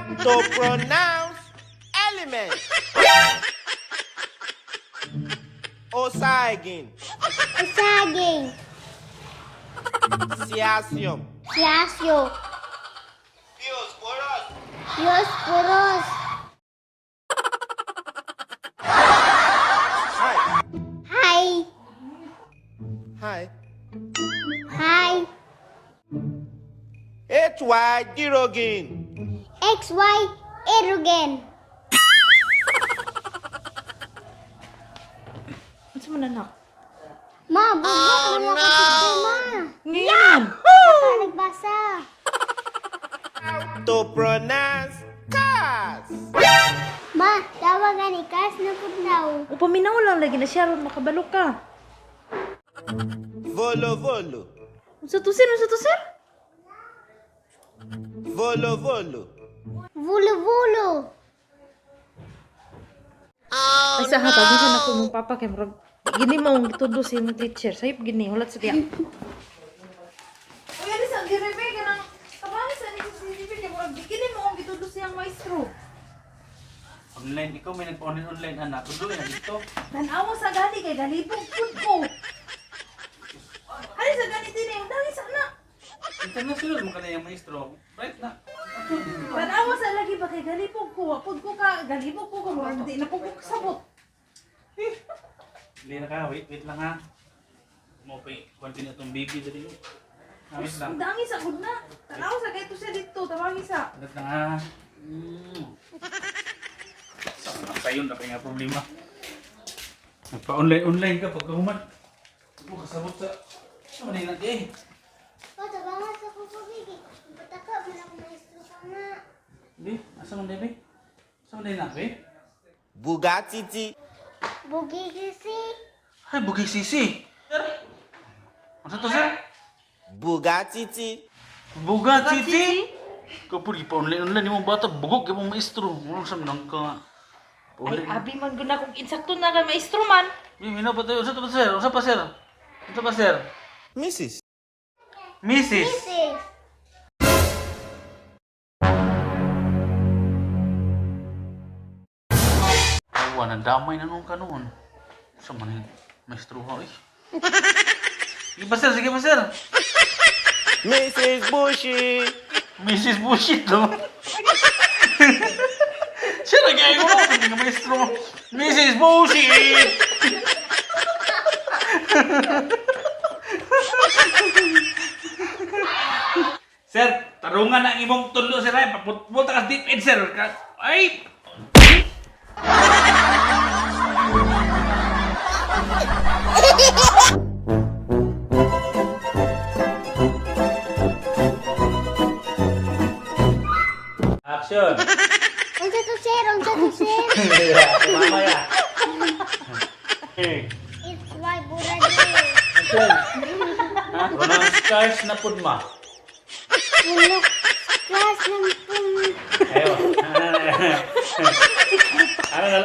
To pronounce element. Osaigin. Usaging. Siasium. Siasyo. Diospuros. Hi. Hi. Hi. Hi. HY Dirogin. XY Erogen. Unsa man, anak? Ma, bugok oh, no. Ako, ma. Ngayon. Saka nagbasa. To pronounce cars. Ma, tawagan ni Cars na pud daw. O paminaw lang lagi na siya ron makabalo ka. Volo volo. Unsa to, sir? Unsa to, sir? Volo volo. Vulo vulo. Ay sa hatag sa nako mong papa kay murag gini mo ang gitudlo sa imong teacher. Sayop gini hulat sa tiya. Uy, ani sa girebe kanang tabangi sa ni sa CCTV kay murag gini mo ang gitudlo sa iyang maestro. Online, ikaw may nagpa-online online anak. Tuloy na dito. Tan-awa sa gani kay galibog pud ko. Ani sa gani dinhi, undangi sa na. International mo ka na yung maestro. Right na. Tan-awa sa lagi ba kay galibog ko, wa pud ko ka galibog ko ka murag di na pud ko kasabot. Hindi na ka, wait, wait lang ha. Mo pa konti na itong baby dali. Wait lang. Undangi sa gud na. Tan-awa sa kay to siya dito, tabangi sa. Wait lang ha. Sa so, sayo na kaya nga problema. Nagpa-online online ka pagka human. Mo kasabot sa sa manay na eh. O, tabangan sa kuko, Bigi. Pataka, man ako maestro ka nga. Di, asa man dili? Asa man na be? Bugatti. Bugigisi. Ay, bugi sisi. Sir. Ano to, sir? Bugatti. Buga titi. Kapag ipa-online online imong bata bugok imong maestro. Murag sa nang ka. Ay, abi man gud na kung insakto na kay maestro man. Mi mina pa tayo. Usa pa, sir? Usa pa, sir? Usa pa, sir? Mrs. Mrs. Mrs. Awa, nadamay na noon ka noon. Sa man yung maestro ha, eh. Sige pa, sir, sige pa, sir. Mrs. Bushy. Mrs. Bullshit, no? Siya nag-iay ko na, hindi ka maestro. Mrs. Bullshit! Sir, tarungan ang imong tulo, sir. Ay, paputbol ta ka sa deep end, sir. Ay! Action! Unsa to, sir? Unsa to, sir? Mamaya. It's my burado. Ha? Pronounce cars na pud ma. Puno. Class ng pum. Ayo. Ano na